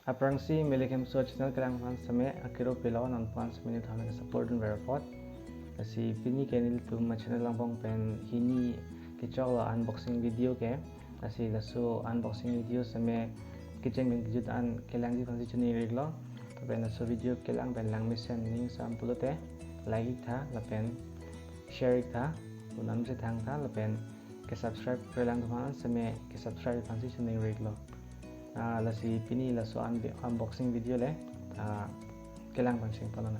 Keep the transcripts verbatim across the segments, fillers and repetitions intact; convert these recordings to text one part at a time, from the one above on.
Aphrangsi Melikem So channel kelang aphan seme akiro pilo, non aphan seme neli thang support dunver apot. Lasi pini ke nelitum a channel angbong pen hini kechoklo unboxing video ke. Lasi laso unboxing video seme kecheng pen kejut an kelangji aphansi choningri-iklo. Lapen laso video kelang pen langmesen ning sam pulote like iktha lapen share iktha, unam si thangtha lapen ke subscribe-re lang atum aphan seme ke subscribe aphansi choningri-iklo. Ah, lasi pini laso un-, unboxing video le, ah, kelang pen chengpon nang.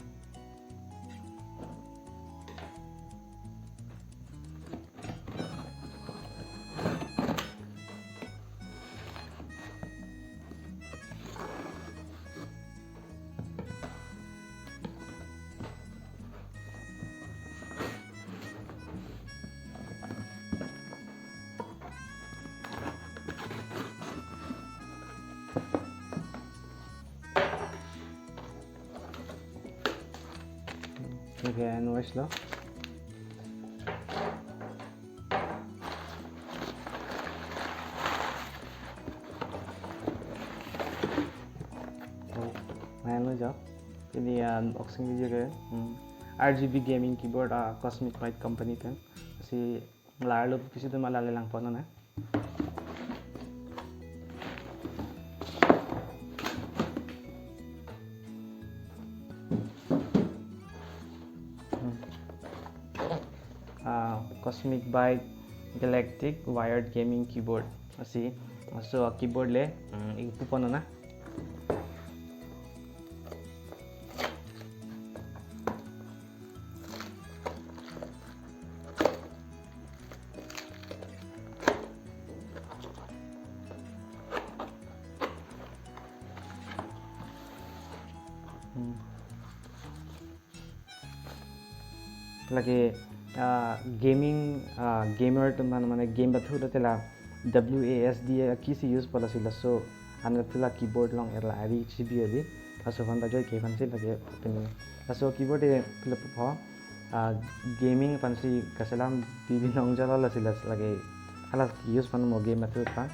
Okay, noise lo. Oh, main lo jo. Pini, ah, unboxing video ke, hmm, R G B gaming keyboard, ah, Cosmic Byte company pen. Si la arlo pisi atum ma la le langpon nang. Hmm. Ah, Cosmic Byte Galactic Wired Gaming Keyboard. Lasi, laso keyboard le, hmm, ingpupon nang. Hmm. Lake, ah, gaming, ah, gamer atum aphan mane game pathu lote la W A S D akisi use pon, lasi laso an pathu la keyboard along er la ari chibi abi. Laso aphan ta joike aphansi lake open. Laso keyboard e pulo pho, ah, gaming aphansi kaselam bibi nong jalo, lasi las lake hala use pon mo game pathu aphan.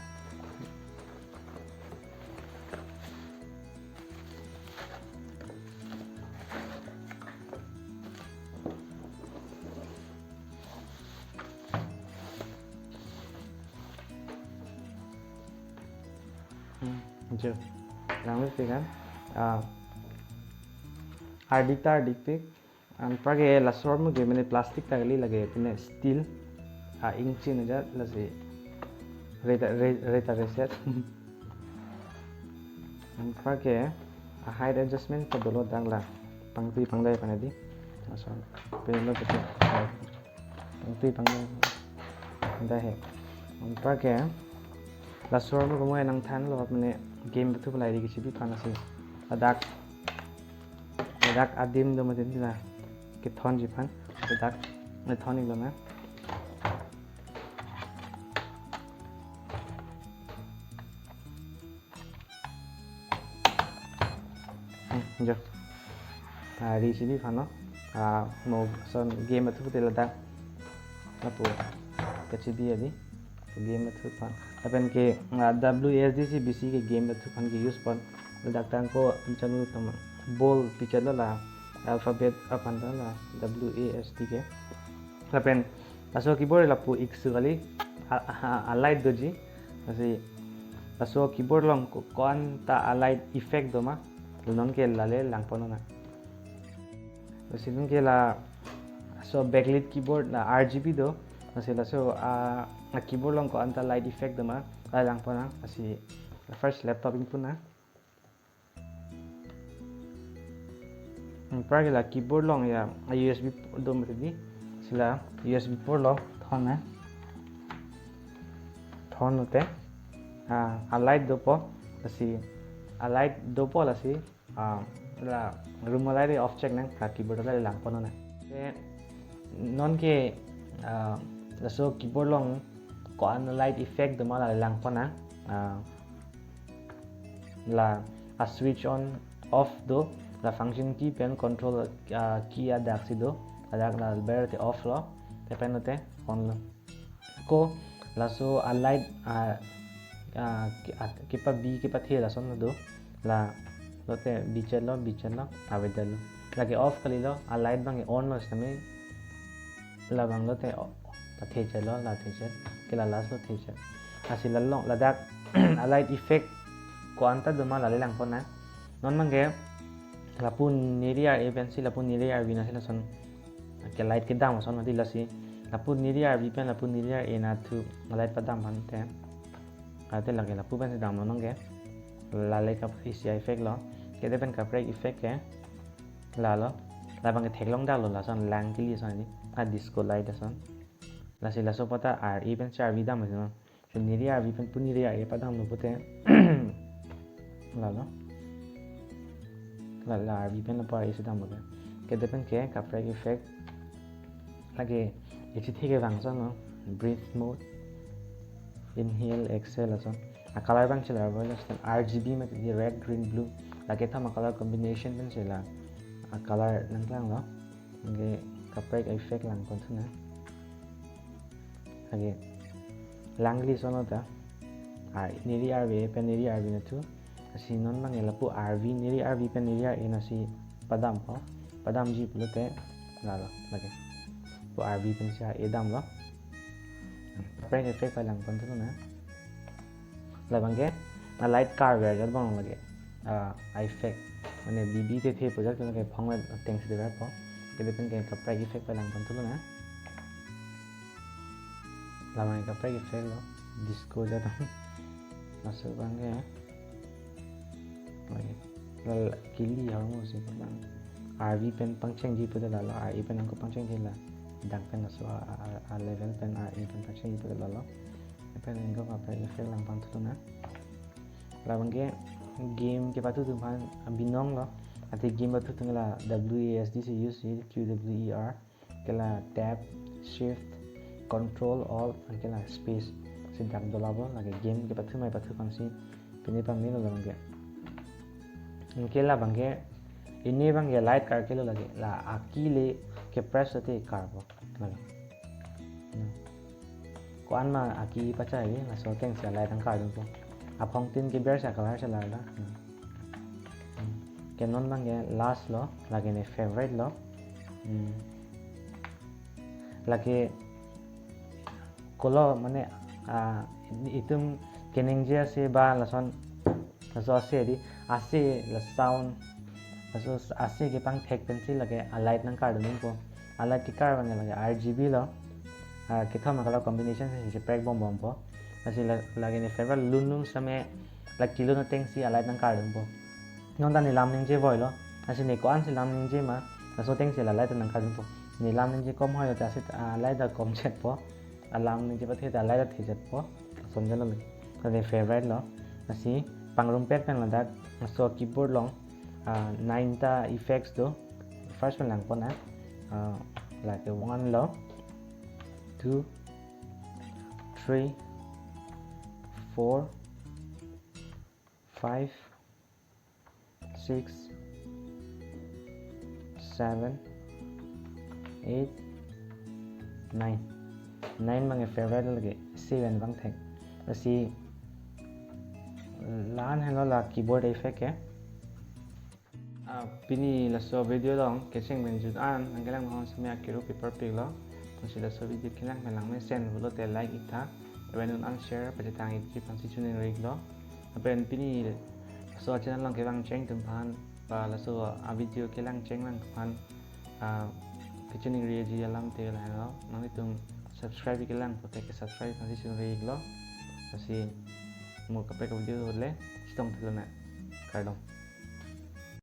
Hmm, jo. Langmepik an. Ah, ardik ta ardikpik. Anparke laso armu ke mane plastic ta kali, lake pine steel. Ah, ingchin aja lasi. Reta, re-, reta reset. Anparke, ah, height adjustment ta dolo dak la. Pangtui pangdai aphan adi. Laso. Pine lo betul. Pangtui pangdai. Dah he. Anparke, laso armu komo nangthanlo mane game pathu pon la ari kechibi aphan lasi. Ladak. Ladak adim do mati la kethonji aphan. Ladak kethon-iklo nang. Hmm, jo. Ari chibi aphan lo. Ah, mo ason game pathu te ladak. Lapu kechibi adi. Game pathu aphan. Lapen ke, ah, W A S D si bisi ke game pathu aphan ke use pon. Ladak tangko anchanu tama bol picture lo la alphabet aphan ta la W A S D ke. Lapen laso keyboard lapu iksu kali a, a, a light doji. Lasi laso keyboard along ko-, ko-an ta a light effect do ma. Nonke la le langpon nang. Lasi nonke laso backlit keyboard la R G B do. Lasi laso a, a keyboard along ko-an ta light effect do ma, la langpon nang. Lasi first laptop ingpu nang. Anparke la keyboard along ya a U S B port do mati di. Lasi la U S B port along thon nang. Thon lote, ah, a light dopo, lasi a light dopo lasi, ah, la room a light off chek nang, la keyboard a light langpon nang. Te nonke, ah, laso keyboard along ko-an light effect do ma la langpon nang. Ah, la a switch on off do, la function key pen control, ah, key adak si do, ladak la ber te off lo, lapen lote on lo. Ko laso a light, ah, ah, ke-, ah, kepabi kepathe lason do. La lote bichetlo, bichetlo, avedetlo. Lake off kalilo, a light abang on lo sitame. Labang lote o, ta thechetlo, la thechet. Ke la last lo thechet. Lasi la long, ladak a light effect ko-an ta doma la le langpon nang. Non abangke lapu neri ar-e pensi lapu neri arvi nasi lason ke light kedam ason mati lasi. Lapu neri arvi pen lapu neri ar-e nathu light padam aphan te. Ate lake lapu pensi damlo nangke. La le kap isi effect lo. Kede pen kaprek effect ke lalo. Labangke theklong damlo lason lang kili ason di. A disco light ason. Lasi laso pata ar-e pensi arvi dam ason. Si neri arvi pen pu neri ar-e padamlo pute. Lalo. La, la arvi pen lapu ar-e si damlo ke. Kede pen ke kaprek effect. Lake isi theke vang ason no. Breathe mode. Inhale, exhale ason. A color abang chila abo lason R G B mati di red, green, blue. Lake thom a color combination pen chila. A color nangklanglo. Lake kaprek effect langpon thu nang. Lake lang kali ason ta. A neri arvi pen neri arvi nathu. Lasi non abangke lapu arvi neri arvi pen neri ar-e nasi padampo. Padamji pulote lalo lake. Lapu arvi pensi ar-e damlo. Kaprek effect langpon thu nang. Labangke a light karver jat abang lake. Ah, effect. Mane bibi te the pujak lake phong le tengsi de po. Kede pen ke kaprek effect langpon thu nang. Labang kaprek effect lo. Disco jat. Laso abangke. Lake. La kili ahormu si abang. R V pen pangchengji pute lalo. R E pen angko pangchengji la. Dak pen laso a, a, a, a level pen R E pen pangchengji pute lalo. Pen ingko kaprek effect langpon thu nang. Labangke game kepathu atum aphan abinong lo. Ate game pathu atum la W A S D si use si Q W E R. Ke la tab, shift, control, alt, ke la space. Si dak dola bo lake game kepathu mai pathu aphan si pine pamelo labangke. Ke labangke ini abangke light kar kelo lake la aki le ke press ate karpo. Lake. Hmm. Ko-an ma aki pachai, laso ateng si a light nangkardunpo. Aphongtin keber si a color si lalo. Hmm. Hmm. Ke non abangke last lo, lake ne favorite lo. Hmm. Lake kolo mane, ah, itum keningje ase ba lason laso ase di, ase la sound, laso ase kepangthek pensi lake a light nangkardunpo. A light kekar abangke lake R G B lo. Ah, kethom a color combination si cheprek bom bompo. Lasi la, lake ne favorite lunlun sitame la kelun ateng si a light nangkardunpo. Non ta ne lam ningje voilo. Lasi ne ko-an si lam ningje ma, laso ateng si la light nangkardunpo. Ne lam ningje kom hoi ta si a light ta komchetpo. A lam ningje pathe ta a light ta thechetpo. Lason jalo le. Lake favorite lo. Lasi pangrumpet pen ladak laso keyboard along, ah, nine ta effects do. First pen langpon nang. Ah, lake one lo, two, three, four, five, six, seven, eight, nine. Nine abangke favorite lake, seven pangthek. Lasi la-an henlo la keyboard effect ke. Ah, pini laso video along kecheng pen jut an, nangkelang hon sitame akiru paper pik lo. Lasi laso video kelang pen langmesen pulote like ik tha. Lapen un an share pachetang ikji aphansi choningri ik lo. Lapen pini laso a channel along kevang cheng atum aphan ba laso a video kelang cheng lang aphan, ah, kechoningri ji alam te lahelo. Nanglitum subscribe kelang pulote ke subscribe aphansi choningri ik lo. Lasi mo kaprek video le chetong thek lonang. Kardom.